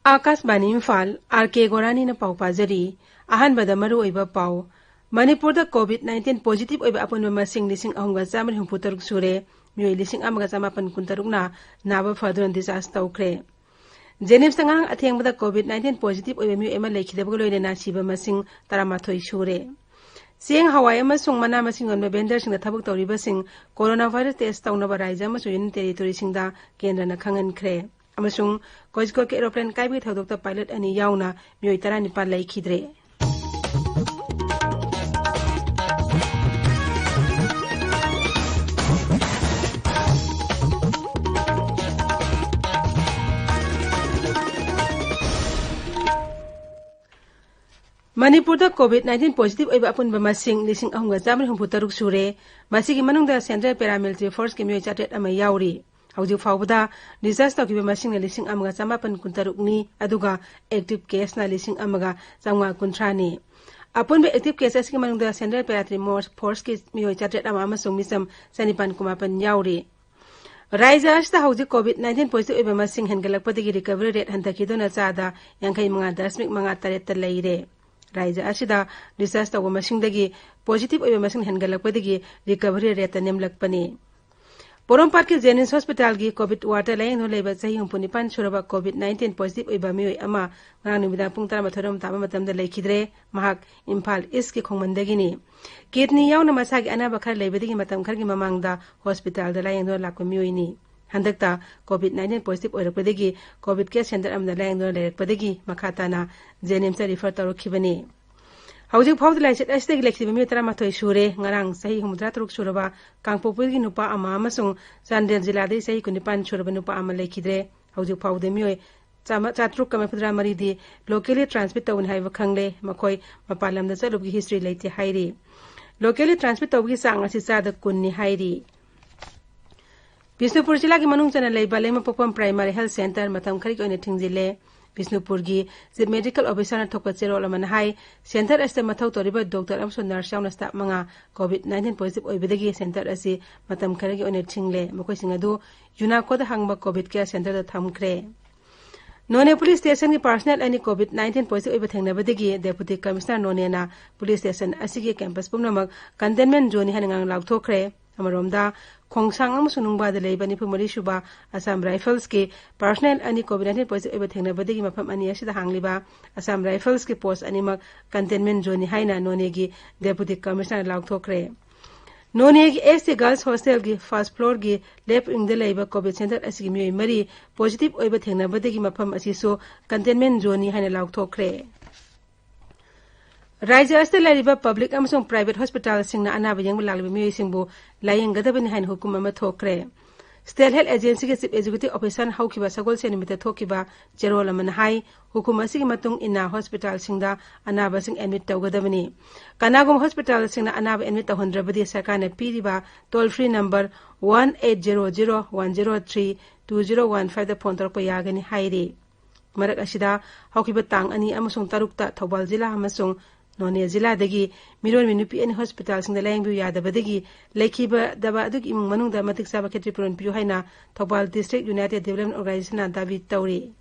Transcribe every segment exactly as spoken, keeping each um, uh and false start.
ꯑꯥꯀꯥꯁꯕꯥꯅꯤ Imphal, R ꯀꯦ ꯒꯣꯔꯥꯅꯤꯅ ꯄꯥꯎ ꯄꯥꯖꯔꯤ꯫ ꯑꯍꯥꯟꯕꯗ ꯃꯔꯨꯑꯣꯏꯕ ꯄꯥꯎ꯫ ꯃꯅꯤꯄꯨꯔꯗ COVID nineteen positive ꯑꯣꯏꯕ ꯑꯄꯨꯟꯕ ꯃꯁꯤꯡ ꯂꯤꯁꯤꯡ ꯑꯍꯨꯝꯒ ꯆꯥꯝꯃꯔꯤ ꯍꯨꯝꯐꯨ ꯇꯔꯨꯛ ꯁꯨꯔꯦ꯫ ꯃꯤꯑꯣꯏ ꯂꯤꯁꯤꯡ ꯑꯃꯒ ꯆꯃꯥꯄꯟ ꯀꯨꯟꯇꯔꯨꯛꯅ ꯅꯥꯕ ꯐꯗꯨꯅ discharge ꯇꯧꯈ꯭ꯔꯦ꯫ JNIMSꯇ ꯉꯔꯥꯡ ꯑꯊꯦꯡꯕꯗ COVID nineteen positive ꯑꯣꯏꯕ ꯃꯤꯑꯣꯏ ꯑꯃ ꯂꯩꯈꯤꯗꯕꯒ ꯂꯣꯏꯅꯅ ꯁꯤꯕ ꯃꯁꯤꯡ ꯇꯔꯥꯃꯥꯊꯣꯏ ꯁꯨꯔꯦ꯫ ꯆꯦꯡ, ꯍꯋꯥꯏ ꯑꯃꯁꯨꯡ ꯃꯅꯥ ꯃꯁꯤꯡ ꯌꯣꯟꯕ vendorꯁꯤꯡꯗ ꯊꯕꯛ ꯇꯧꯔꯤꯕꯁꯤꯡ coronavirus test ꯇꯧꯅꯕ ꯔꯥꯖ꯭ꯌ ꯑꯃꯁꯨꯡ union territoryꯁꯤꯡꯗ ꯀꯦꯟꯗ꯭ꯔꯅ ꯈꯪꯍꯟꯈ꯭ꯔꯦ꯫ ꯑꯃꯁꯨꯡ ꯀꯣꯖꯤꯀꯣꯗꯀꯤ aeroplane ꯀꯥꯏꯕꯒꯤ ꯊꯧꯗꯣꯛꯇ pilot ꯑꯅꯤ ꯌꯥꯎꯅ ꯃꯤꯑꯣꯏ ꯇꯔꯥꯅꯤꯄꯥꯟ ꯂꯩꯈꯤꯗ꯭ꯔꯦ꯫ ꯃꯅꯤꯄꯨꯔꯗ COVID nineteen positive ꯑꯣꯏꯕ ꯑꯄꯨꯟꯕ ꯃꯁꯤꯡ ꯂꯤꯁꯤꯡ ꯑꯍꯨꯝꯒ ꯆꯥꯝꯃꯔꯤ ꯍꯨꯝꯐꯨ ꯇꯔꯨꯛ ꯁꯨꯔꯦ꯫ ꯃꯁꯤꯒꯤ ꯃꯅꯨꯡꯗ Central Paramilitary Forceꯀꯤ ꯃꯤꯑꯣꯏ ꯆꯥꯇ꯭ꯔꯦꯠ ꯑꯃ ꯌꯥꯎꯔꯤ꯫ ꯍꯧꯖꯤꯛ ꯐꯥꯎꯕꯗ discharge ꯇꯧꯈꯤꯕ ꯃꯁꯤꯡꯅ ꯂꯤꯁꯤꯡ ꯑꯃꯒ ꯆꯃꯥꯄꯟ ꯀꯨꯟꯇꯔꯨꯛꯅꯤ, ꯑꯗꯨꯒ active caseꯅ ꯂꯤꯁꯤꯡ ꯑꯃꯒ ꯆꯥꯝꯃꯉꯥ ꯀꯨꯟꯊ꯭ꯔꯥꯅꯤ꯫ ꯑꯄꯨꯟꯕ active case ꯑꯁꯤꯒꯤ ꯃꯅꯨꯡꯗ Central Paramilitary Forceꯀꯤ ꯃꯤꯑꯣꯏ ꯆꯥꯇ꯭ꯔꯦꯠ ꯑꯃ ꯑꯃꯁꯨꯡ ꯃꯤꯆꯝ ꯆꯅꯤꯄꯥꯟ ꯀꯨꯟꯃꯥꯄꯟ ꯌꯥꯎꯔꯤ꯫ ꯔꯥꯖ꯭ꯌ ꯑꯁꯤꯗ ꯍꯧꯖꯤꯛ COVID nineteen positive ꯑꯣꯏꯕ ꯃꯁꯤꯡ ꯍꯦꯟꯒꯠꯂꯛꯄꯗꯒꯤ recovery rate ꯍꯟꯊꯈꯤꯗꯨꯅ ꯆꯥꯗ ꯌꯥꯡꯈꯩ ꯃꯉꯥ ꯗꯁꯃꯤꯛ ꯃꯉꯥ ꯇꯔꯦꯠꯇ ꯂꯩꯔꯦ꯫ ꯔꯥꯖ꯭ꯌ ꯑꯁꯤꯗ discharge ꯇꯧꯕ ꯃꯁꯤꯡꯗꯒꯤ positive ꯑꯣꯏꯕ ꯃꯁꯤꯡ ꯍꯦꯟꯒꯠꯂꯛꯄꯗꯒꯤ recovery rateꯇ ꯅꯦꯝꯂꯛꯄꯅꯤ꯫ ꯄꯣꯔꯣꯝꯄꯥꯠꯀꯤ JNIMS hospitalꯒꯤ COVID wardꯇ ꯂꯥꯌꯦꯡꯗꯨꯅ ꯂꯩꯕ ꯆꯍꯤ ꯍꯨꯝꯐꯨ ꯅꯤꯄꯥꯟ ꯁꯨꯔꯕ COVID nineteen positive ꯑꯣꯏꯕ ꯃꯤꯑꯣꯏ ꯑꯃ ꯉꯔꯥꯡ ꯅꯨꯃꯤꯗꯥꯡ ꯄꯨꯡ ꯇꯔꯥꯃꯥꯊꯣꯏ ꯔꯣꯝ ꯇꯥꯕ ꯃꯇꯝꯗ ꯂꯩꯈꯤꯗ꯭ꯔꯦ꯫ ꯃꯍꯥꯛ ꯏꯝꯐꯥꯜ Eastꯀꯤ ꯈꯣꯡꯃꯟꯗꯒꯤꯅꯤ꯫ Kidney ꯌꯥꯎꯅ ꯃꯁꯥꯒꯤ ꯑꯅꯥꯕ ꯈꯔ ꯂꯩꯕꯗꯒꯤ ꯃꯇꯝ ꯈꯔꯒꯤ ꯃꯃꯥꯡꯗ hospitalꯗ ꯂꯥꯌꯦꯡꯗꯨꯅ ꯂꯥꯛꯄ ꯃꯤꯑꯣꯏꯅꯤ꯫ ꯍꯟꯗꯛꯇ COVID nineteen positive ꯑꯣꯏꯔꯛꯄꯗꯒꯤ COVID care center ꯑꯃꯗ ꯂꯥꯌꯦꯡꯗꯨꯅ ꯂꯩꯔꯛꯄꯗꯒꯤ ꯃꯈꯥ ꯇꯥꯅ JNIMSꯇ refer ꯇꯧꯔꯛꯈꯤꯕꯅꯤ꯫ ꯍꯧꯖꯤꯛ ꯐꯥꯎꯕꯗ ꯂꯥꯏꯆꯠ ꯑꯁꯤꯗꯒꯤ ꯂꯩꯈꯤꯗꯕ ꯃꯤꯑꯣꯏ ꯇꯔꯥꯃꯥꯊꯣꯏ ꯁꯨꯔꯦ꯫ ꯉꯔꯥꯡ ꯆꯍꯤ ꯍꯨꯝꯐꯨꯇꯔꯥ ꯇꯔꯨꯛ ꯁꯨꯔꯕ ꯀꯥꯡꯄꯣꯛꯄꯤꯒꯤ ꯅꯨꯄꯥ ꯑꯃ ꯑꯃꯁꯨꯡ ꯆꯥꯟꯗꯦꯜ ꯖꯤꯂꯥꯗꯒꯤ ꯆꯍꯤ ꯀꯨꯟꯅꯤꯄꯥꯟ ꯁꯨꯔꯕ ꯅꯨꯄꯥ ꯑꯃ ꯂꯩꯈꯤꯗ꯭ꯔꯦ꯫ ꯍꯧꯖꯤꯛ ꯐꯥꯎꯕꯗ ꯃꯤꯑꯣꯏ ꯆꯥꯝꯃ, ꯆꯥꯇ꯭ꯔꯨꯛꯀ ꯃꯔꯤꯐꯨꯇꯔꯥ ꯃꯔꯤꯗꯤ locally transmit ꯇꯧꯕꯅꯤ ꯍꯥꯏꯕ ꯈꯪꯂꯦ꯫ ꯃꯈꯣꯏ ꯃꯄꯥꯟ ꯂꯝꯗ ꯆꯠꯂꯨꯕꯒꯤ history ꯂꯩꯇꯦ ꯍꯥꯏꯔꯤ꯫ Locally transmit ꯇꯧꯕꯒꯤ ꯆꯥꯡ ꯑꯁꯤ ꯆꯥꯗ ꯀꯨꯟꯅꯤ ꯍꯥꯏꯔꯤ꯫ ꯕꯤꯁꯅꯨꯄꯨꯔ ꯖꯤꯂꯥꯒꯤ ꯃꯅꯨꯡ ꯆꯟꯅ ꯂꯩꯕ ꯂꯩꯃꯄꯣꯛꯄꯝ Primary Health Center ꯃꯇꯝ ꯈꯔꯒꯤ ꯑꯣꯏꯅ ꯊꯤꯡꯖꯤꯜꯂꯦ꯫ ꯕꯤꯁꯅꯨꯄꯨꯔꯒꯤ Chief Medical Officerꯅ ꯊꯣꯛꯄ ꯆꯦꯔꯣꯜ ꯑꯃꯅ ꯍꯥꯏ, center ꯑꯁꯤꯗ ꯃꯊꯧ ꯇꯧꯔꯤꯕ doctor ꯑꯃꯁꯨꯡ nurse ꯌꯥꯎꯅ staff ꯃꯉꯥ COVID nineteen positive ꯑꯣꯏꯕꯗꯒꯤ center ꯑꯁꯤ ꯃꯇꯝ ꯈꯔꯒꯤ ꯑꯣꯏꯅ ꯊꯤꯡꯂꯦ꯫ ꯃꯈꯣꯏꯁꯤꯡ ꯑꯗꯨ ꯌꯨꯅꯥꯀꯣꯗ ꯍꯥꯡꯕ COVID care centerꯗ ꯊꯝꯈ꯭ꯔꯦ꯫ ꯅꯣꯅꯦ ꯄꯨꯂꯤꯁ ꯁ꯭ꯇꯦꯁꯟꯒꯤ ꯄꯥꯔꯁꯅꯦꯜ ꯑꯅꯤ ꯀꯣꯚꯤꯗ ꯅꯥꯏꯟꯇꯤꯟ ꯄꯣꯖꯤꯇꯤꯚ ꯑꯣꯏꯕ ꯊꯦꯡꯅꯕꯗꯒꯤ ꯗꯦꯄꯨꯇꯤ ꯀꯃꯤꯁꯅꯔ ꯅꯣꯅꯦꯅ ꯄꯨꯂꯤꯁ ꯁ꯭ꯇꯦꯁꯟ ꯑꯁꯤꯒꯤ ꯀꯦꯝꯄꯁ ꯄꯨꯝꯅꯃꯛ ꯀꯟꯇꯦꯟꯃꯦꯟ ꯖꯣꯟꯅꯤ ꯍꯥꯏꯅ ꯉꯔꯥꯡ ꯂꯥꯎꯊꯣꯛꯈ꯭ꯔꯦ꯫ ꯑꯃꯔꯣꯝꯗ, ꯈꯣꯡꯁꯥꯡ ꯑꯃꯁꯨꯡ ꯅꯨꯡꯕꯥꯗ ꯂꯩꯕ ꯅꯤꯐꯨ ꯃꯔꯤ ꯁꯨꯕ ꯑꯁꯥꯝ ꯔꯥꯏꯐꯜꯁꯀꯤ ꯄꯥꯔꯁꯅꯦꯜ ꯑꯅꯤ ꯀꯣꯚꯤꯗ ꯅꯥꯏꯟꯇꯤꯟ ꯄꯣꯖꯤꯇꯤꯚ ꯑꯣꯏꯕ ꯊꯦꯡꯅꯕꯗꯒꯤ ꯃꯐꯝ ꯑꯅꯤ ꯑꯁꯤꯗ ꯍꯥꯡꯂꯤꯕ ꯑꯁꯥꯝ ꯔꯥꯏꯐꯜꯁꯀꯤ ꯄꯣꯁ ꯑꯅꯤꯃꯛ ꯀꯟꯇꯦꯟꯃꯦꯟ ꯖꯣꯟꯅꯤ ꯍꯥꯏꯅ ꯅꯣꯅꯦꯒꯤ ꯗꯦꯄꯨꯇꯤ ꯀꯃꯤꯁꯅꯔꯅ ꯂꯥꯎꯊꯣꯛꯈ꯭ꯔꯦ꯫ ꯅꯣꯅꯦꯒꯤ ꯑꯦꯁ ꯇꯤ ꯒꯔꯜꯁ ꯍꯣꯁꯇꯦꯜꯒꯤ ꯐꯥꯔꯁ ꯐ꯭ꯂꯣꯔꯒꯤ ꯂꯦꯐ ꯋꯤꯡꯗ ꯂꯩꯕ ꯀꯣꯚꯤꯗ ꯁꯦꯟꯇꯔ ꯑꯁꯤꯒꯤ ꯃꯤꯑꯣꯏ ꯃꯔꯤ ꯄꯣꯖꯤꯇꯤꯚ ꯑꯣꯏꯕ ꯊꯦꯡꯅꯕꯗꯒꯤ ꯃꯐꯝ ꯑꯁꯤꯁꯨ ꯀꯟꯇꯦꯟꯃꯦꯟ ꯖꯣꯟꯅꯤ ꯍꯥꯏꯅ ꯂꯥꯎꯊꯣꯛꯈ꯭ꯔꯦ꯫ ꯔꯥꯖ꯭ꯌ ꯑꯁꯤꯗ ꯂꯩꯔꯤꯕ ꯄꯕ꯭ꯂꯤꯛ ꯑꯃꯁꯨꯡ ꯄ꯭ꯔꯥꯏꯚꯦꯠ ꯍꯣꯁꯄꯤꯇꯥꯜꯁꯤꯡꯅ ꯑꯅꯥꯕ ꯌꯦꯡꯕ ꯂꯥꯛꯂꯤꯕ ꯃꯤꯑꯣꯏꯁꯤꯡꯕꯨ ꯂꯥꯌꯦꯡꯒꯗꯕꯅꯤ ꯍꯥꯏꯅ ꯍꯨꯀꯨꯝ ꯑꯃ ꯊꯣꯛꯈ꯭ꯔꯦ꯫ ꯁ꯭ꯇꯦꯠ ꯍꯦꯜꯊ ꯑꯦꯖꯦꯟꯁꯤꯒꯤ ꯆꯤꯐ ꯑꯦꯖꯨꯀꯦꯇꯤꯚ ꯑꯣꯐꯤꯁꯥꯔꯅ ꯍꯧꯈꯤꯕ ꯁꯒꯣꯜꯁꯦꯟ ꯅꯨꯃꯤꯠꯇ ꯊꯣꯛꯈꯤꯕ ꯆꯦꯔꯣꯜ ꯑꯃꯅ ꯍꯥꯏ, ꯍꯨꯀꯨꯝ ꯑꯁꯤꯒꯤ ꯃꯇꯨꯡ ꯏꯟꯅ ꯍꯣꯁꯄꯤꯇꯥꯜꯁꯤꯡꯗ ꯑꯅꯥꯕꯁꯤꯡ ꯑꯦꯗꯃꯤꯠ ꯇꯧꯒꯗꯕꯅꯤ꯫ ꯀꯅꯥꯒꯨꯝꯕ ꯍꯣꯁꯄꯤꯇꯥꯜꯁꯤꯡꯅ ꯑꯅꯥꯕ ꯑꯦꯗꯃꯤꯠ ꯇꯧꯍꯟꯗ꯭ꯔꯕꯗꯤ ꯁꯔꯀꯥꯔꯅ ꯄꯤꯔꯤꯕ toll free number one eight zero zero one zero three two zero one ꯐꯥꯏꯚꯇ ꯐꯣꯟ ꯇꯧꯔꯛꯄ ꯌꯥꯒꯅꯤ ꯍꯥꯏꯔꯤ꯫ ꯃꯔꯛ ꯑꯁꯤꯗ, ꯍꯧꯈꯤꯕ ꯇꯥꯡ ꯑꯅꯤ ꯑꯃꯁꯨꯡ ꯇꯔꯨꯛꯇ ꯊꯧꯕꯥꯜ ꯖꯤꯂꯥ ꯑꯃꯁꯨꯡ ꯅꯣꯅꯦ ꯖꯤꯂꯥꯗꯒꯤ ꯃꯤꯔꯣꯟꯕꯤ ꯅꯨꯄꯤ ꯑꯅꯤ ꯍꯣꯁꯄꯤꯇꯥꯜꯁꯤꯡꯗ ꯂꯥꯌꯦꯡꯕꯤꯌꯨ ꯌꯥꯗꯕꯗꯒꯤ ꯂꯩꯈꯤꯗꯕ ꯑꯗꯨꯒꯤ ꯏꯃꯨꯡ ꯃꯅꯨꯡꯗ ꯃꯇꯤꯛ ꯆꯥꯕ ꯈꯦꯇ꯭ꯔꯤꯄꯨꯔꯣꯟ ꯄꯤꯌꯨ ꯍꯥꯏꯅ ꯊꯧꯕꯥꯜ ꯗꯤꯁꯇ꯭ꯔꯤꯛ ꯌꯨꯅꯥꯏꯇꯦꯗ ꯗꯤꯕꯦꯂꯞꯃꯦꯟ ꯑꯣꯔꯒꯅꯥꯏꯖꯦꯁꯟꯅ ꯗꯥꯕꯤ ꯇꯧꯔꯤ꯫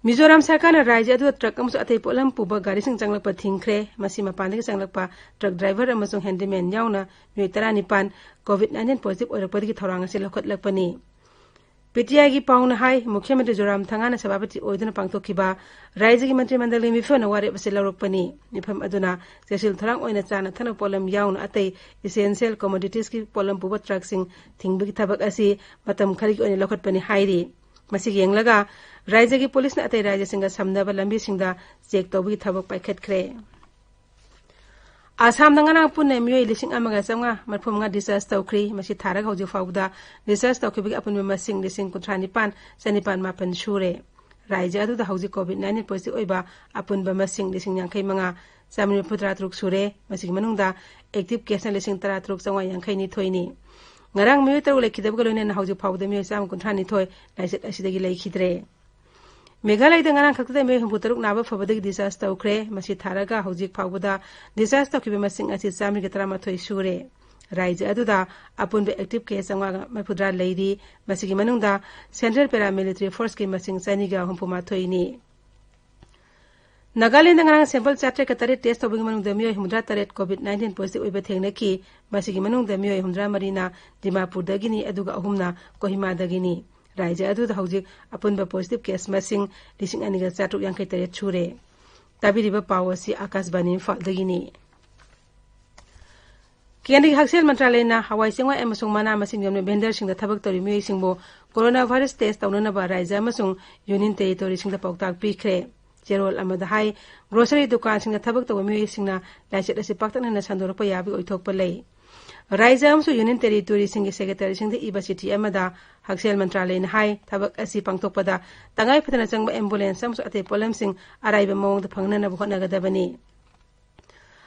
ꯃꯤꯖꯣꯔꯥꯝ ꯁꯔꯀꯥꯔꯅ ꯔꯥꯖ꯭ꯌ ꯑꯗꯨꯗ ꯇ꯭ꯔꯛ ꯑꯃꯁꯨꯡ ꯑꯇꯩ ꯄꯣꯠꯂꯝ ꯄꯨꯕ ꯒꯥꯔꯤꯁꯤꯡ ꯆꯪꯂꯛꯄ ꯊꯤꯡꯈ꯭ꯔꯦ꯫ ꯃꯁꯤ ꯃꯄꯥꯟꯗꯒꯤ ꯆꯪꯂꯛꯄ ꯇ꯭ꯔꯛ ꯗ꯭ꯔꯥꯏꯚꯔ ꯑꯃꯁꯨꯡ ꯍꯦꯟꯗꯤꯃꯦꯟ ꯌꯥꯎꯅ ꯃꯤꯑꯣꯏ ꯇꯔꯥꯅꯤꯄꯥꯟ ꯀꯣꯚꯤꯗ ꯅꯥꯏꯟꯇꯤꯟ ꯄꯣꯖꯤꯇꯤꯚ ꯑꯣꯏꯔꯛꯄꯗꯒꯤ ꯊꯧꯔꯥꯡ ꯑꯁꯤ ꯂꯧꯈꯠꯂꯛꯄꯅꯤ꯫ ꯄꯤ ꯇꯤ ꯑꯥꯏꯒꯤ ꯄꯥꯎꯅ ꯍꯥꯏ, ꯃꯨꯈ꯭ꯌ ꯃꯟꯇ꯭ꯔꯤ ꯖꯣꯔꯥꯝ ꯊꯪꯒꯥꯅ ꯁꯚꯥꯄꯇꯤ ꯑꯣꯏꯗꯨꯅ ꯄꯥꯡꯊꯣꯛꯈꯤꯕ ꯔꯥꯖ꯭ꯌꯒꯤ ꯃꯟꯇ꯭ꯔꯤ ꯃꯟꯗꯜꯒꯤ ꯃꯤꯐꯝꯅ ꯋꯥꯔꯦꯞ ꯑꯁꯤ ꯂꯧꯔꯛꯄꯅꯤ꯫ ꯃꯤꯐꯝ ꯑꯗꯨꯅ ꯆꯦꯁꯤꯜ ꯊꯧꯔꯥꯡ ꯑꯣꯏꯅ ꯆꯥꯅ ꯊꯛꯅꯕ ꯄꯣꯠꯂꯝ ꯌꯥꯎꯅ ꯑꯇꯩ essential commoditiesꯀꯤ ꯄꯣꯠꯂꯝ ꯄꯨꯕ ꯇ꯭ꯔꯛꯁꯤꯡ ꯊꯤꯡꯕꯒꯤ ꯊꯕꯛ ꯑꯁꯤ ꯃꯇꯝ ꯈꯔꯒꯤ ꯑꯣꯏꯅ ꯂꯧꯈꯠꯄꯅꯤ ꯍꯥꯏꯔꯤ꯫ ꯃꯁꯤ ꯌꯦꯡꯂꯒ ꯔꯥꯖ꯭ꯌꯒꯤ ꯄꯨꯂꯤꯁꯅ ꯑꯇꯩ ꯔꯥꯖ꯭ꯌꯁꯤꯡꯒ ꯁꯝꯅꯕ ꯂꯝꯕꯤꯁꯤꯡꯗ ꯆꯦꯛ ꯇꯧꯕꯒꯤ ꯊꯕꯛ ꯄꯥꯏꯈꯠꯈ꯭ꯔꯦ꯫ ꯑꯁꯥꯝꯗ ꯉꯔꯥꯡ ꯄꯨꯟꯅ ꯃꯤꯑꯣꯏ ꯂꯤꯁꯤꯡ ꯑꯃꯒ ꯆꯥꯝꯃꯉꯥ ꯃꯔꯤꯐꯨ ꯃꯉꯥ discharge ꯇꯧꯈ꯭ꯔꯤ꯫ ꯃꯁꯤ ꯊꯥꯔꯒ ꯍꯧꯖꯤꯛ ꯐꯥꯎꯕꯗ discharge ꯇꯧꯈꯤꯕꯒꯤ ꯑꯄꯨꯟꯕ ꯃꯁꯤꯡ ꯂꯤꯁꯤꯡ ꯀꯨꯟꯊ꯭ꯔꯥ ꯅꯤꯄꯥꯟ ꯆꯅꯤꯄꯥꯟ ꯃꯥꯄꯟ ꯁꯨꯔꯦ꯫ ꯔꯥꯖ꯭ꯌ ꯑꯗꯨꯗ ꯍꯧꯖꯤꯛ ꯀꯣꯚꯤꯗ ꯅꯥꯏꯟꯇꯤꯟ ꯄꯣꯖꯤꯇꯤꯚ ꯑꯣꯏꯕ ꯑꯄꯨꯟꯕ ꯃꯁꯤꯡ ꯂꯤꯁꯤꯡ ꯌꯥꯡꯈꯩ ꯃꯉꯥ ꯆꯥꯃꯔꯤ ꯃꯔꯤꯐꯨ ꯇꯔꯥ ꯇꯔꯨꯛ ꯁꯨꯔꯦ꯫ ꯃꯁꯤꯒꯤ ꯃꯅꯨꯡꯗ ꯑꯦꯛꯇꯤꯚ ꯀꯦꯁꯅ ꯂꯤꯁꯤꯡ ꯇꯔꯥ ꯇꯔꯨꯛ ꯆꯥꯝꯃꯉꯥ ꯌꯥꯡꯈꯩ ꯅꯤꯊꯣꯏꯅꯤ꯫ ꯉꯔꯥꯡ ꯃꯤꯑꯣꯏ ꯇꯔꯨꯛ ꯂꯩꯈꯤꯗꯕꯒ ꯂꯣꯏꯅꯅ ꯍꯧꯖꯤꯛ ꯐꯥꯎꯕꯗ ꯃꯤꯑꯣꯏ ꯆꯥꯝꯃ ꯀꯨꯟꯊ꯭ꯔꯥ ꯅꯤꯊꯣꯏ ꯂꯥꯏꯆꯠ ꯑꯁꯤꯗꯒꯤ ꯂꯩꯈꯤꯗ꯭ꯔꯦ꯫ ꯃꯦꯘꯥꯂꯌꯗ ꯉꯔꯥꯡ ꯈꯛꯇꯗ ꯃꯤꯑꯣꯏ ꯍꯨꯝꯐꯨ ꯇꯔꯨꯛ ꯅꯥꯕ ꯐꯕꯗꯒꯤ discharge ꯇꯧꯈ꯭ꯔꯦ꯫ ꯃꯁꯤ ꯊꯥꯔꯒ ꯍꯧꯖꯤꯛ ꯐꯥꯎꯕꯗ discharge ꯇꯧꯈꯤꯕ ꯃꯁꯤꯡ ꯑꯁꯤ ꯆꯥꯃꯔꯤꯒ ꯇꯔꯥꯃꯥꯊꯣꯏ ꯁꯨꯔꯦ꯫ ꯔꯥꯏꯖ꯭ꯌ ꯑꯗꯨꯗ ꯑꯄꯨꯟꯕ active case ꯆꯥꯝꯃꯉꯥꯒ ꯃꯔꯤꯐꯨꯇꯔꯥ ꯂꯩꯔꯤ꯫ ꯃꯁꯤꯒꯤ ꯃꯅꯨꯡꯗ Central Paramilitary Forceꯀꯤ ꯃꯁꯤꯡ ꯆꯅꯤꯒ ꯍꯨꯝꯐꯨ ꯃꯥꯊꯣꯏꯅꯤ꯫ ꯅꯥꯒꯥꯂꯦꯟꯗ ꯉꯔꯥꯡ sample ꯆꯥꯇ꯭ꯔꯦꯠꯀ ꯇꯔꯦꯠ test ꯇꯧꯕꯒꯤ ꯃꯅꯨꯡꯗ ꯃꯤꯑꯣꯏ ꯍꯨꯝꯐꯨꯇꯔꯥ ꯇꯔꯦꯠ COVID nineteen positive ꯑꯣꯏꯕ ꯊꯦꯡꯅꯈꯤ꯫ ꯃꯁꯤꯒꯤ ꯃꯅꯨꯡꯗ ꯃꯤꯑꯣꯏ ꯍꯨꯝꯐꯨꯇꯔꯥ ꯃꯔꯤꯅ ꯗꯤꯃꯥꯄꯨꯔꯗꯒꯤꯅꯤ, ꯑꯗꯨꯒ ꯑꯍꯨꯝꯅ ꯀꯣꯍꯤꯃꯥꯗꯒꯤꯅꯤ꯫ ꯔꯥꯏꯖ꯭ꯌ ꯑꯗꯨꯗ ꯍꯧꯖꯤꯛ ꯑꯄꯨꯟꯕ positive case ꯃꯁꯤꯡ ꯂꯤꯁꯤꯡ ꯑꯅꯤꯒ ꯆꯥꯇ꯭ꯔꯨꯛ ꯌꯥꯡꯈꯩ ꯇꯔꯦꯠ ꯁꯨꯔꯦ꯫ ꯇꯥꯕꯤꯔꯤꯕ ꯄꯥꯎ ꯑꯁꯤ ꯑꯥꯀꯥꯁꯕꯥꯅꯤ ꯏꯝꯐꯥꯜꯗꯒꯤꯅꯤ꯫ ꯀꯦꯟꯗ꯭ꯔꯒꯤ ꯍꯛꯁꯦꯜ ꯃꯟꯇ꯭ꯔꯥꯂꯌꯅ ꯍꯋꯥꯏ ꯆꯦꯡꯋꯥꯏ ꯑꯃꯁꯨꯡ ꯃꯅꯥ ꯃꯁꯤꯡ ꯌꯣꯟꯕ vendorꯁꯤꯡꯗ ꯊꯕꯛ ꯇꯧꯔꯤ ꯃꯤꯑꯣꯏꯁꯤꯡꯕꯨ coronavirus test ꯇꯧꯅꯅꯕ ꯔꯥꯏꯖ꯭ꯌ ꯑꯃꯁꯨꯡ union territoryꯁꯤꯡꯗ ꯄꯥꯎꯇꯥꯛ ꯄꯤꯈ꯭ꯔꯦ꯫ ꯆꯦꯔꯣꯜ ꯑꯃꯗ ꯍꯥꯏ, grocery ꯗꯨꯀꯥꯟꯁꯤꯡꯗ ꯊꯕꯛ ꯇꯧꯕ ꯃꯤꯑꯣꯏꯁꯤꯡꯅ ꯂꯥꯏꯆꯠ ꯑꯁꯤ ꯄꯥꯛꯇꯛꯅꯅ ꯁꯟꯗꯣꯔꯛꯄ ꯌꯥꯕꯒꯤ ꯑꯣꯏꯊꯣꯛꯄ ꯂꯩ꯫ ꯔꯥꯏꯖ꯭ꯌ ꯑꯃꯁꯨꯡ union territoryꯁꯤꯡꯒꯤ secretaryꯁꯤꯡꯗ ꯏꯕ ꯆꯤꯊꯤ ꯑꯃꯗ ꯍꯛꯁꯦꯜ ꯃꯟꯇ꯭ꯔꯥꯂꯌꯅ ꯍꯥꯏ, ꯊꯕꯛ ꯑꯁꯤ ꯄꯥꯡꯊꯣꯛꯄꯗ ꯇꯉꯥꯏ ꯐꯗꯅ ꯆꯪꯕ ambulance ꯑꯃꯁꯨꯡ ꯑꯇꯩ ꯄꯣꯠꯂꯝꯁꯤꯡ ꯑꯔꯥꯏꯕ ꯃꯑꯣꯡꯗ ꯐꯪꯅꯅꯕ ꯍꯣꯠꯅꯒꯗꯕꯅꯤ꯫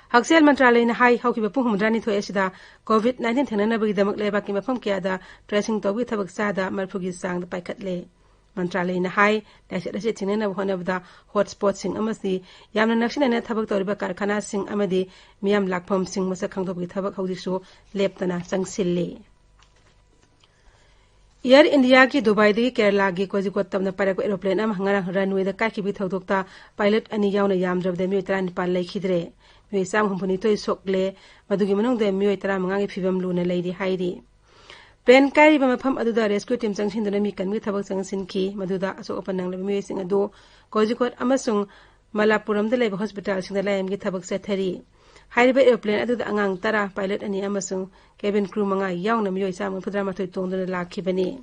ꯍꯛꯁꯦꯜ ꯃꯟꯇ꯭ꯔꯥꯂꯌꯅ ꯍꯥꯏ, ꯍꯧꯈꯤꯕ ꯄꯨꯡ ꯍꯨꯝꯐꯨꯇꯔꯥꯅꯤꯊꯣꯏ ꯑꯁꯤꯗ COVID nineteen ꯊꯦꯡꯅꯅꯕꯒꯤꯗꯃꯛ ꯂꯩꯕꯥꯛꯀꯤ ꯃꯐꯝ ꯀꯌꯥꯗ tracing ꯇꯧꯕꯒꯤ ꯊꯕꯛ ꯆꯥꯗ ꯃꯔꯤꯐꯨꯒꯤ ꯆꯥꯡꯗ ꯄꯥꯏꯈꯠꯂꯦ꯫ ꯃꯟꯇ꯭ꯔꯥꯂꯌꯅ ꯍꯥꯏ, ꯂꯥꯏꯆꯠ ꯑꯁꯤ ꯊꯤꯡꯅꯅꯕ ꯍꯣꯠꯅꯕꯗ hotspotꯁꯤꯡ ꯑꯃꯗꯤ ꯌꯥꯝꯅ ꯅꯛꯁꯤꯟꯅꯅ ꯊꯕꯛ ꯇꯧꯔꯤꯕ ꯀꯔꯈꯥꯅꯥꯁꯤꯡ ꯑꯃꯗꯤ ꯃꯤꯌꯥꯝ ꯂꯥꯛꯐꯝꯁꯤꯡ ꯃꯁꯛ ꯈꯪꯗꯣꯛꯄꯒꯤ ꯊꯕꯛ ꯍꯧꯖꯤꯛꯁꯨ ꯂꯦꯞꯇꯅ ꯆꯪꯁꯤꯜꯂꯤ꯫ Air Indiaꯒꯤ ꯗꯨꯕꯥꯏꯗꯒꯤ ꯀꯦꯔꯂꯥꯒꯤ ꯀꯣꯖꯤꯀꯣꯠ ꯇꯝꯅ ꯄꯥꯏꯔꯛꯄ aeroplan ꯑꯃ ꯉꯔꯥꯡ runwayꯗ ꯀꯥꯏꯈꯤꯕꯒꯤ ꯊꯧꯗꯣꯛꯇ pilot ꯑꯅꯤ ꯌꯥꯎꯅ ꯌꯥꯝꯗ꯭ꯔꯕꯗ ꯃꯤꯑꯣꯏ ꯇꯔꯥꯅꯤꯄꯥꯟ ꯂꯩꯈꯤꯗ꯭ꯔꯦ꯫ ꯃꯤꯑꯣꯏ ꯆꯥꯝꯃ ꯍꯨꯝꯐꯨꯅꯤꯊꯣꯏ ꯁꯣꯛꯂꯦ, ꯃꯗꯨꯒꯤ ꯃꯅꯨꯡꯗ ꯃꯤꯑꯣꯏ ꯇꯔꯥꯃꯉꯥꯒꯤ ꯐꯤꯕꯝ ꯂꯨꯅ ꯂꯩꯔꯤ ꯍꯥꯏꯔꯤ꯫ Plane ꯀꯥꯏꯔꯤꯕ ꯃꯐꯝ ꯑꯗꯨꯗ rescue team ꯆꯪꯁꯤꯟꯗꯨꯅ ꯃꯤ ꯀꯟꯕꯒꯤ ꯊꯕꯛ ꯆꯪꯁꯤꯟꯈꯤ꯫ ꯃꯗꯨꯗ ꯑꯁꯣꯛ ꯑꯄꯟ ꯅꯪꯂꯕ ꯃꯤꯑꯣꯏꯁꯤꯡ ꯑꯗꯨ ꯀꯣꯖꯤꯀꯣꯠ ꯑꯃꯁꯨꯡ ꯃꯂꯥꯄꯨꯔꯝꯗ ꯂꯩꯕ hospitalꯁꯤꯡꯗ ꯂꯥꯌꯦꯡꯕꯒꯤ ꯊꯕꯛ ꯆꯠꯊꯔꯤ꯫ ꯍꯥꯏꯔꯤꯕ aeroplan ꯑꯗꯨꯗ ꯑꯉꯥꯡ ꯇꯔꯥ, pilot ꯑꯅꯤ ꯑꯃꯁꯨꯡ cabin crew ꯃꯉꯥ ꯌꯥꯎꯅ ꯃꯤꯑꯣꯏ ꯆꯥꯝꯃ ꯍꯨꯝꯐꯨꯇꯔꯥ ꯃꯥꯊꯣꯏ ꯇꯣꯡꯗꯨꯅ ꯂꯥꯛꯈꯤꯕꯅꯤ꯫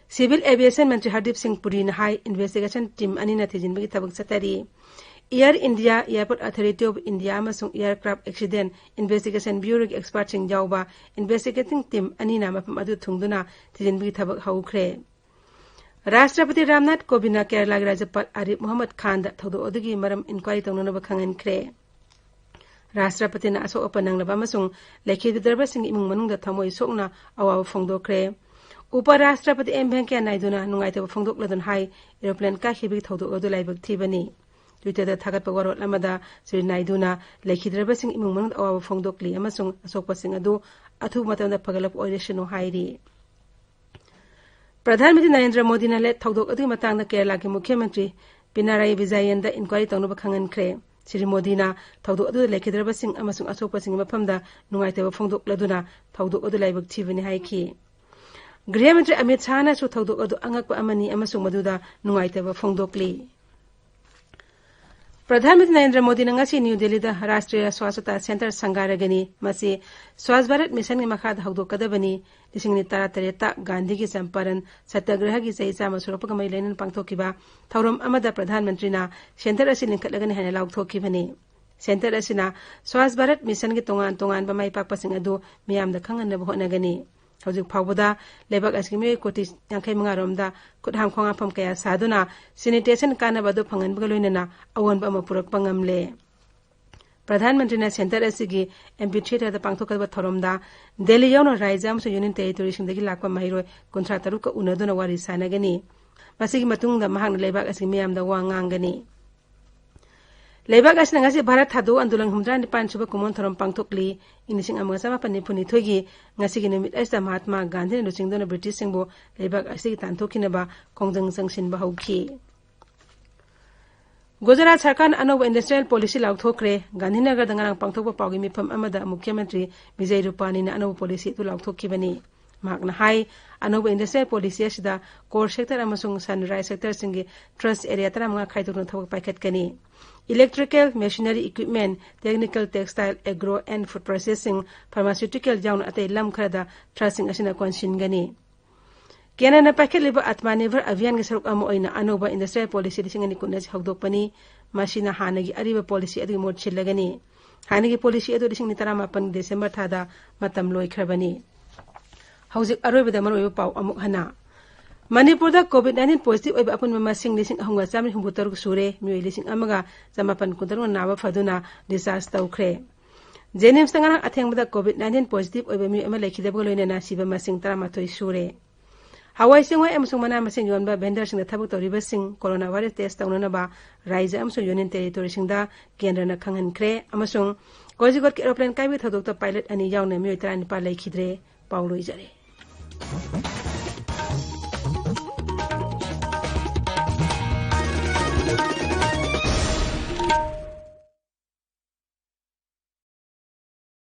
Civil Aviation ꯃꯟꯇ꯭ꯔꯤ ꯍꯔꯗꯤꯞ ꯁꯤꯡ ꯄꯨꯔꯤꯅ ꯍꯥꯏ, investigation team ꯑꯅꯤꯅ ꯊꯤꯖꯤꯟꯕꯒꯤ ꯊꯕꯛ ꯆꯠꯊꯔꯤ꯫ Air India, Airport Authority of India ꯑꯃꯁꯨꯡ Aircraft Accident Investigation Bureauꯒꯤ expertꯁꯤꯡ ꯌꯥꯎꯕ investigating team ꯑꯅꯤꯅ ꯃꯐꯝ ꯑꯗꯨ ꯊꯨꯡꯗꯨꯅ ꯊꯤꯖꯤꯟꯕꯒꯤ ꯊꯕꯛ ꯍꯧꯈ꯭ꯔꯦ꯫ ꯔꯥꯁꯇ꯭ꯔꯄꯇꯤ ꯔꯥꯝꯅꯥꯊ ꯀꯣꯕꯤꯟꯗꯅ ꯀꯦꯔꯂꯥꯒꯤ ꯔꯥꯖ꯭ꯌꯄꯥꯜ ꯑꯔꯤꯐ ꯃꯨꯍꯝꯃꯗ ꯈꯥꯟꯗ ꯊꯧꯗꯣꯛ ꯑꯗꯨꯒꯤ ꯃꯔꯝ inquiry ꯇꯧꯅꯅꯕ ꯈꯪꯍꯟꯈ꯭ꯔꯦ꯫ ꯔꯥꯁꯇ꯭ꯔꯄꯇꯤꯅ ꯑꯁꯣꯛ ꯑꯄꯟ ꯅꯪꯂꯕ ꯑꯃꯁꯨꯡ ꯂꯩꯈꯤꯗ꯭ꯔꯕꯁꯤꯡꯒꯤ ꯏꯃꯨꯡ ꯃꯅꯨꯡꯗ ꯊꯃꯣꯏ ꯁꯣꯛꯅ ꯑꯋꯥꯕ ꯐꯣꯡꯗꯣꯛꯈ꯭ꯔꯦ꯫ ꯎꯄ ꯔꯥꯁꯇ꯭ꯔꯄꯇꯤ ꯑꯦꯝ ꯚꯦꯡꯀꯌꯥ ꯅꯥꯏꯗꯨꯅ ꯅꯨꯡꯉꯥꯏꯇꯕ ꯐꯣꯡꯗꯣꯛꯂꯗꯨꯅ ꯍꯥꯏ, aeroplan ꯀꯥꯏꯈꯤꯕꯒꯤ ꯊꯧꯗꯣꯛ ꯑꯗꯨ ꯂꯥꯏꯕꯛ ꯊꯤꯕꯅꯤ꯫ ꯇ꯭ꯋꯤꯇꯔꯗ ꯊꯥꯒꯠꯄ ꯋꯥꯔꯣꯜ ꯑꯃꯗ ꯁ꯭ꯔꯤ ꯅꯥꯏꯗꯨꯅ ꯂꯩꯈꯤꯗ꯭ꯔꯕꯁꯤꯡ ꯏꯃꯨꯡ ꯃꯅꯨꯡꯗ ꯑꯋꯥꯕ ꯐꯣꯡꯗꯣꯛꯂꯤ ꯑꯃꯁꯨꯡ ꯑꯁꯣꯛꯄꯁꯤꯡ ꯑꯗꯨ ꯑꯊꯨꯕ ꯃꯇꯝꯗ ꯐꯒꯠꯂꯛꯄ ꯑꯣꯏꯔꯁꯅꯨ ꯍꯥꯏꯔꯤ꯫ ꯄ꯭ꯔꯙꯥꯟ ꯃꯟꯇ꯭ꯔꯤ ꯅꯔꯦꯟꯗ꯭ꯔ ꯃꯣꯗꯤꯅ ꯂꯦꯠ ꯊꯧꯗꯣꯛ ꯑꯗꯨꯒꯤ ꯃꯇꯥꯡꯗ ꯀꯦꯔꯂꯥꯒꯤ ꯃꯨꯈ꯭ꯌ ꯃꯟꯇ꯭ꯔꯤ ꯄꯤꯅꯔꯥꯏ ꯕꯤꯖꯌꯟꯗ ꯏꯟꯀ꯭ꯋꯥꯏꯔꯤ ꯇꯧꯅꯕ ꯈꯪꯍꯟꯈ꯭ꯔꯦ꯫ ꯁ꯭ꯔꯤ ꯃꯣꯗꯤꯅ ꯊꯧꯗꯣꯛ ꯑꯗꯨꯗ ꯂꯩꯈꯤꯗ꯭ꯔꯕꯁꯤꯡ ꯑꯃꯁꯨꯡ ꯑꯁꯣꯛꯄꯁꯤꯡꯒꯤ ꯃꯐꯝꯗ ꯅꯨꯡꯉꯥꯏꯇꯕ ꯐꯣꯡꯗꯣꯛꯂꯗꯨꯅ ꯊꯧꯗꯣꯛ ꯑꯗꯨ ꯂꯥꯏꯕꯛ ꯊꯤꯕꯅꯤ ꯍꯥꯏꯈꯤ꯫ ꯒ꯭ꯔꯤꯍ ꯃꯟꯇ꯭ꯔꯤ ꯑꯃꯤꯠ ꯁꯥꯍꯅꯁꯨ ꯊꯧꯗꯣꯛ ꯑꯗꯨ ꯑꯉꯛꯄ ꯑꯃꯅꯤ ꯑꯃꯁꯨꯡ ꯃꯗꯨꯗ ꯅꯨꯡꯉꯥꯏꯇꯕ ꯐꯣꯡꯗꯣꯛꯂꯤ꯫ ꯄ꯭ꯔꯙꯥꯟ ꯃꯟꯇ꯭ꯔꯤ ꯅꯔꯦꯟꯗ꯭ꯔ ꯃꯣꯗꯤꯅ ꯉꯁꯤ ꯅ꯭ꯌꯨ ꯗꯦꯜꯂꯤꯗ ꯔꯥꯁꯇ꯭ꯔꯤꯌ ꯁ꯭ꯋꯥꯁꯊ ꯁꯦꯟꯇꯔ ꯁꯪꯒꯥꯔꯒꯅꯤ꯫ ꯃꯁꯤ ꯁ꯭ꯋꯥꯁ ꯚꯥꯔꯠ ꯃꯤꯁꯟꯒꯤ ꯃꯈꯥꯗ ꯍꯧꯗꯣꯛꯀꯗꯕꯅꯤ꯫ ꯂꯤꯁꯤꯡ ꯑꯅꯤ ꯇꯔꯥꯇꯔꯦꯠꯇ ꯒꯥꯟꯙꯤꯒꯤ ꯆꯝꯄꯥꯔꯟ ꯁꯇ꯭ꯌꯒ꯭ꯔꯍꯒꯤ ꯆꯍꯤ ꯆꯥꯝꯃ ꯁꯨꯔꯛꯄꯒ ꯃꯔꯤ ꯂꯩꯅꯅ ꯄꯥꯡꯊꯣꯛꯈꯤꯕ ꯊꯧꯔꯝ ꯑꯃꯗ ꯄ꯭ꯔꯙꯥꯟ ꯃꯟꯇ꯭ꯔꯤꯅ ꯁꯦꯟꯇꯔ ꯑꯁꯤ ꯂꯤꯡꯈꯠꯂꯒꯅꯤ ꯍꯥꯏꯅ ꯂꯥꯎꯊꯣꯛꯈꯤꯕꯅꯤ꯫ ꯁꯦꯟꯇꯔ ꯑꯁꯤꯅ ꯁ꯭ꯋꯥꯁ ꯚꯥꯔꯠ ꯃꯤꯁꯟꯒꯤ ꯇꯣꯉꯥꯟ ꯇꯣꯉꯥꯟꯕ ꯃꯥꯏ ꯄꯥꯛꯄꯁꯤꯡ ꯑꯗꯨ ꯃꯤꯌꯥꯝꯗ ꯈꯪꯍꯟꯅꯕ ꯍꯣꯠꯅꯒꯅꯤ꯫ ꯍꯧꯖꯤꯛ ꯐꯥꯎꯕꯗ ꯂꯩꯕꯥꯛ ꯑꯁꯤꯒꯤ ꯃꯤꯑꯣꯏ ꯀꯣꯇꯤ ꯌꯥꯡꯈꯩ ꯃꯉꯥ ꯔꯣꯝꯗ ꯈꯨꯠ ꯍꯥꯝ ꯈꯣꯡ ꯍꯥꯝꯐꯝ ꯀꯌꯥ ꯁꯥꯗꯨꯅ ꯁꯦꯅꯤꯇꯦꯁꯟ ꯀꯥꯟꯅꯕ ꯑꯗꯨ ꯐꯪꯍꯟꯕꯒ ꯂꯣꯏꯅꯅ ꯑꯑꯣꯟꯕ ꯑꯃ ꯄꯨꯔꯛꯄ ꯉꯝꯂꯦ꯫ ꯄ꯭ꯔꯙꯥꯟ ꯃꯟꯇ꯭ꯔꯤꯅ ꯁꯦꯟꯇꯔ ꯑꯁꯤꯒꯤ ꯑꯦꯝꯐꯤ ꯊꯤꯌꯦꯇꯔꯗ ꯄꯥꯡꯊꯣꯛꯀꯗꯕ ꯊꯧꯔꯝꯗ ꯗꯦꯜꯂꯤ ꯌꯥꯎꯅ ꯔꯥꯏꯖ꯭ꯌ ꯑꯃꯁꯨꯡ ꯌꯨꯅꯤꯌꯟ ꯇꯦꯔꯤꯇꯣꯔꯤꯁꯤꯡꯗꯒꯤ ꯂꯥꯛꯄ ꯃꯍꯩꯔꯣꯏ ꯀꯨꯟꯊ꯭ꯔꯥ ꯇꯔꯨꯛꯀ ꯎꯅꯗꯨꯅ ꯋꯥꯔꯤ ꯁꯥꯟꯅꯒꯅꯤ꯫ ꯃꯁꯤꯒꯤ ꯃꯇꯨꯡꯗ ꯃꯍꯥꯛꯅ ꯂꯩꯕꯥꯛ ꯑꯁꯤꯒꯤ ꯃꯤꯌꯥꯝꯗ ꯋꯥ ꯉꯥꯡꯒꯅꯤ꯫ ꯂꯩꯕꯥꯛ ꯑꯁꯤꯅ ꯉꯁꯤ ꯚꯥꯔꯠ ꯊꯥꯗꯣꯛ ꯑꯥꯟꯗꯣꯂꯟ ꯍꯨꯝꯐꯨꯇꯔꯥ ꯅꯤꯄꯥꯟ ꯁꯨꯕ ꯀꯨꯝꯑꯣꯟ ꯊꯧꯔꯝ ꯄꯥꯡꯊꯣꯛꯂꯤ꯫ ꯏꯪ ꯂꯤꯁꯤꯡ ꯑꯃꯒ ꯆꯃꯥꯄꯟ ꯅꯤꯐꯨ ꯅꯤꯊꯣꯏꯒꯤ ꯉꯁꯤꯒꯤ ꯅꯨꯃꯤꯠ ꯑꯁꯤꯗ ꯃꯍꯥꯠꯃꯥ ꯒꯥꯟꯙꯤꯅ ꯂꯨꯆꯤꯡꯗꯨꯅ ꯕ꯭ꯔꯤꯇꯤꯁꯁꯤꯡꯕꯨ ꯂꯩꯕꯥꯛ ꯑꯁꯤꯗꯒꯤ ꯇꯥꯟꯊꯣꯛꯈꯤꯅꯕ ꯈꯣꯡꯖꯪ ꯆꯪꯁꯤꯟꯕ ꯍꯧꯈꯤ꯫ ꯒꯨꯖꯔꯥꯠ ꯁꯔꯀꯥꯔꯅ ꯑꯅꯧꯕ ꯏꯟꯗꯁꯇ꯭ꯔꯤꯌꯦꯜ ꯄꯣꯂꯤꯁꯤ ꯂꯥꯎꯊꯣꯛꯈ꯭ꯔꯦ꯫ ꯒꯥꯟꯙꯤꯅꯒꯔꯗ ꯉꯔꯥꯡ ꯄꯥꯡꯊꯣꯛꯄ ꯄꯥꯎꯒꯤ ꯃꯤꯐꯝ ꯑꯃꯗ ꯃꯨꯈ꯭ꯌ ꯃꯟꯇ꯭ꯔꯤ ꯕꯤꯖꯌ ꯔꯨꯄꯥꯅꯤꯅ ꯑꯅꯧꯕ ꯄꯣꯂꯤꯁꯤ ꯑꯗꯨ ꯂꯥꯎꯊꯣꯛꯈꯤꯕꯅꯤ꯫ ꯃꯍꯥꯛꯅ ꯍꯥꯏ, ꯑꯅꯧꯕ ꯏꯟꯗꯁꯇ꯭ꯔꯤꯌꯦꯜ ꯄꯣꯂꯤꯁꯤ ꯑꯁꯤꯗ ꯀꯣꯔ ꯁꯦꯛꯇꯔ ꯑꯃꯁꯨꯡ ꯁꯟꯔꯥꯏꯖ ꯁꯦꯛꯇꯔꯁꯤꯡꯒꯤ ꯇ꯭ꯔꯁ ꯑꯦꯔꯤꯌꯥ ꯇꯔꯥꯃꯉꯥ ꯈꯥꯏꯗꯣꯛꯇꯨꯅ ꯊꯕꯛ ꯄꯥꯏꯈꯠꯀꯅꯤ꯫ Electrical, machinery equipment, technical, textile, agro and food processing, pharmaceutical ꯌꯥꯎꯅ ꯑꯇꯩ ꯂꯝ ꯈꯔꯗ ꯇ꯭ꯔꯁꯁꯤꯡ ꯑꯁꯤꯅ ꯀꯣꯟꯁꯤꯟꯒꯅꯤ꯫ ꯀꯦꯟꯗ꯭ꯔꯅ ꯄꯥꯏꯈꯠꯂꯤꯕ ꯑꯥꯇꯃꯥꯅꯤꯔꯚꯔ ꯑꯚꯤꯌꯥꯟꯒꯤ ꯁꯔꯨꯛ ꯑꯃ ꯑꯣꯏꯅ ꯑꯅꯧꯕ ꯏꯟꯗꯁꯇ꯭ꯔꯤꯌꯦꯜ ꯄꯣꯂꯤꯁꯤ ꯂꯤꯁꯤꯡ ꯑꯅꯤ ꯀꯨꯟ ꯑꯁꯤ ꯍꯧꯗꯣꯛꯄꯅꯤ꯫ ꯃꯁꯤꯅ ꯍꯥꯟꯅꯒꯤ ꯑꯔꯤꯕ ꯄꯣꯂꯤꯁꯤ ꯑꯗꯨꯒꯤ ꯃꯍꯨꯠ ꯁꯤꯜꯂꯒꯅꯤ꯫ ꯍꯥꯟꯅꯒꯤ ꯄꯣꯂꯤꯁꯤ ꯑꯗꯨ ꯂꯤꯁꯤꯡ ꯑꯅꯤ ꯇꯔꯥꯃꯥꯄꯟ ꯗꯤꯁꯦꯝꯕꯔ ꯊꯥꯗ ꯃꯇꯝ ꯂꯣꯏꯈ꯭ꯔꯕꯅꯤ꯫ ꯍꯧꯖꯤꯛ ꯑꯔꯣꯏꯕꯗ ꯃꯔꯨꯑꯣꯏꯕ ꯄꯥꯎ ꯑꯃꯨꯛ ꯍꯟꯅ꯫ ꯃꯅꯤꯄꯨꯔꯗ ꯀꯣꯚꯤꯗ ꯅꯥꯏꯟꯇꯤꯟ ꯄꯣꯖꯤꯇꯤꯚ ꯑꯣꯏꯕ ꯑꯄꯨꯟꯕ ꯃꯁꯤꯡ ꯂꯤꯁꯤꯡ ꯑꯍꯨꯝꯒ ꯆꯥꯝꯃꯔꯤ ꯍꯨꯝꯐꯨ ꯇꯔꯨꯛ ꯁꯨꯔꯦ꯫ ꯃꯤꯑꯣꯏ ꯂꯤꯁꯤꯡ ꯑꯃꯒ ꯆꯃꯥꯄꯟ ꯀꯨꯟꯇꯔꯨꯛꯅ ꯅꯥꯕ ꯐꯗꯨꯅ ꯗꯤꯁꯆꯥꯔꯖ ꯇꯧꯈ꯭ꯔꯦ꯫ ꯖꯦꯅꯤꯝꯁꯇ ꯉꯔꯥꯡ ꯑꯊꯦꯡꯕꯗ ꯀꯣꯚꯤꯗ ꯅꯥꯏꯟꯇꯤꯟ ꯄꯣꯖꯤꯇꯤꯚ ꯑꯣꯏꯕ ꯃꯤꯑꯣꯏ ꯑꯃ ꯂꯩꯈꯤꯗꯕꯒ ꯂꯣꯏꯅꯅ ꯁꯤꯕ ꯃꯁꯤꯡ ꯇꯔꯥꯃꯥꯊꯣꯏ ꯁꯨꯔꯦ꯫ ꯍꯋꯥꯏ ꯆꯦꯡꯋꯥꯏ ꯑꯃꯁꯨꯡ ꯃꯅꯥ ꯃꯁꯤꯡ ꯌꯣꯟꯕ ꯚꯦꯟꯗꯔꯁꯤꯡꯗ ꯊꯕꯛ ꯇꯧꯔꯤꯕꯁꯤꯡ ꯀꯣꯔꯣꯅꯥ ꯚꯥꯏꯔꯁ ꯇꯦꯁ ꯇꯧꯅꯅꯕ ꯔꯥꯏꯖ꯭ꯌ ꯑꯃꯁꯨꯡ ꯌꯨꯅꯤꯌꯟ ꯇꯦꯔꯤꯇꯣꯔꯤꯁꯤꯡꯗ ꯀꯦꯟꯗ꯭ꯔꯅ ꯈꯪꯍꯟꯈ꯭ꯔꯦ꯫ ꯑꯃꯁꯨꯡ ꯀꯣꯖꯤꯀꯣꯠꯀꯤ ꯑꯦꯔꯣꯄ꯭ꯂꯦꯟ ꯀꯥꯏꯕꯒꯤ ꯊꯧꯗꯣꯛꯇ ꯄꯥꯏꯂꯠ ꯑꯅꯤ ꯌꯥꯎꯅ ꯃꯤꯑꯣꯏ ꯇꯔꯥꯅꯤꯄꯥꯜ ꯂꯩꯈꯤꯗ꯭ꯔꯦ꯫ ꯄꯥꯎ ꯂꯣꯏꯖꯔꯦ꯫